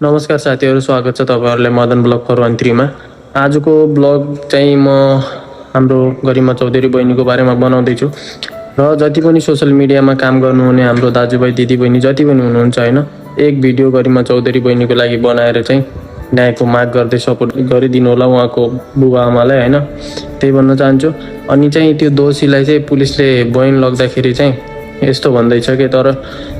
नमस्कार साथीहरू, स्वागत छ तपाईहरुलाई मदन ब्लग 413 मा। आजको ब्लग चाहिँ म हाम्रो गरिमा चौधरी बहिनीको बारेमा बनाउँदै छु र जति पनि सोशल मिडियामा काम गर्नुहुने हाम्रो दाजुभाइ दिदीबहिनी जति पनि हुनुहुन्छ हैन, एक भिडियो गरिमा चौधरी बहिनीको लागि बनाएर चाहिँ न्यायको माग गर्दै सपोर्ट गरिदिनु होला उहाँको बुबा आमालाई हैन, त्यही भन्न चाहन्छु। अनि चाहिँ त्यो दोषीलाई चाहिँ पुलिसले बयान लग्दाखेरि चाहिँ यस्तो भन्दैछ के, तर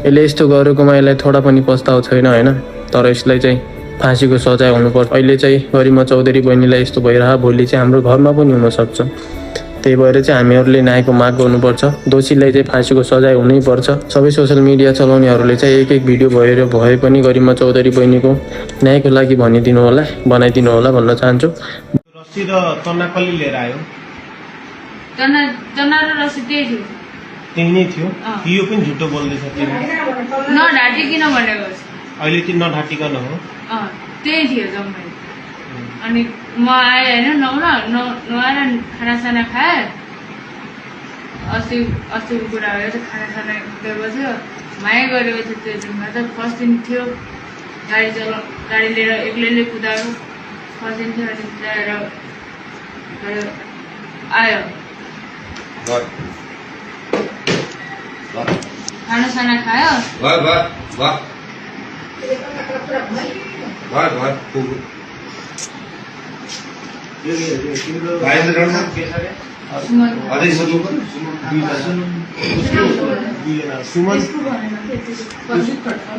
यसले यस्तो गरेकोमा यसलाई थोडा पनि पस्ताव छैन हैन, तर यसलाई चाहिँ फाँसीको सजाय हुनुपर्छ। अहिले चाहिँ गरिमा चौधरी बहिनीलाई यस्तो भइरह भोलि चाहिँ हाम्रो घरमा पनि हुन सक्छ। त्यही भएर चाहिँ हामीहरूले न्यायको माग गर्नुपर्छ, दोषीलाई चाहिँ फाँसीको सजाय हुनैपर्छ। सबै सोशल मिडिया चलाउनेहरूले चाहिँ एक एक भिडियो भए पनि गरिमा चौधरी बहिनीको न्यायको लागि भनिदिनु होला, बनाइदिनु होला भन्न चाहन्छु। रस्सी र चन्ना कसले लिएर आयो? चन्ना र रस्सी त्यही थियो। त्यही नै थियो। यो पनि झुटो बोल्दैछ तिमी। नढाटिकन भनेको अहिले चाहिँ नढाटिकन हो। त्यही थियो जम्मै। अनि म आएँ होइन, नुहाएर खानासाना खाएँ। अस्तिको कुरा हो, खानासाना गएको थियो, माया गरेको थियो। त्यो दिनमा त फर्स्ट दिन थियो, गाडी लिएर एक्लैले कुदाएको फर्स्ट दिन थियो। अनि ल्याएर आयो, खानासाना खायो।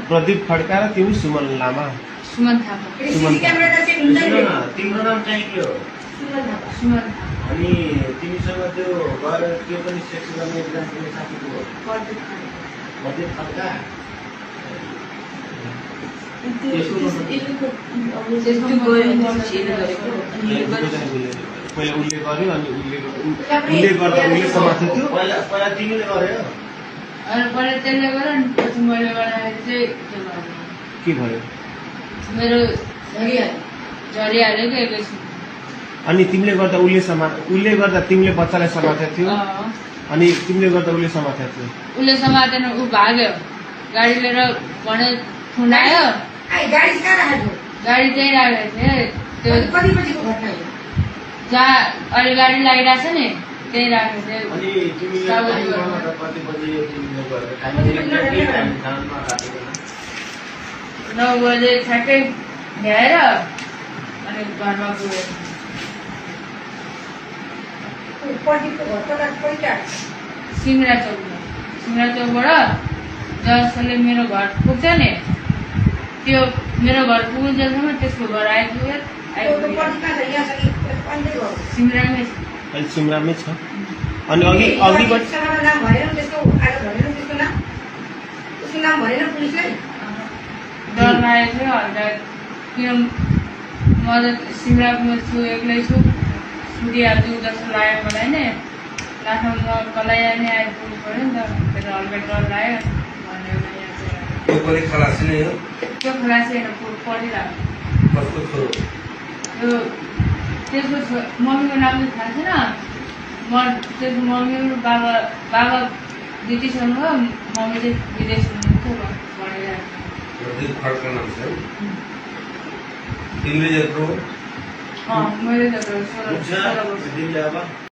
प्रदीप खड्का र तिमी सुमन लामा। सुमन थापा। तिम्रो नाम चाहिँ के हो? सुमन। अनि तिमीसँग त्यो गएर त्यो पनि सेक्स गर्ने एकजना साथीको हो? प्रदीप खड्का। पहिला उसले गर्यो, अनि उसले गर्दा उसले समात्यो थियो। पहिला तिमीले गर्यो? अनि पहिला त्यसले गर्यो, अनि पछि मैले गर्दाखेरि चाहिँ के भयो? मेरो झरिहाल्यो क्या एकैछिन। अनि तिमीले गर्दा उसले गर्दा तिमीले बच्चालाई समातेको थियो, अनि तिमीले गर्दा उसले समातेको थियो। उसले समातेन, ऊ भाग्यो। गाडी लिएर भने थुनायो। गाडी त्यही राखेको थियो, त्यो जहाँ अहिले गाडी लागिरहेको छ नि त्यही राखेको थियो। 9 बजे ठ्याक्कै ल्याएर अनि घरमा पुग्यो। सिमरा चौकबाट जसले मेरो घर पुग्छ नि, त्यो मेरो घर पुगुन्जेलसम्म त्यसको घर आइपुग्यो। सिमरामै छ। अनि अघिबाट डर लागेको थियो हल्का, किन म त सिमरामा छु, एक्लै छु, छुटिहाल्छु जस्तो लाग्यो मलाई नै। लास्टमा म कलाई नै आइपुग्नु पऱ्यो नि त, त्यसो हल्का डर लाग्यो। त्यो पनि खलासी नै हो? त्यो खलासी होइन, पढिरहेको। त्यसको मम्मीको नाम चाहिँ थाहा छैन। त्यसको मम्मी बाबा ब्रिटिसहरू हो, मम्मी चाहिँ विदेश हुनुहुन्थ्यो भनेर। प्रदीप खड्का नाम छ। तिमीले जत्रो? मैले त 16 वर्ष।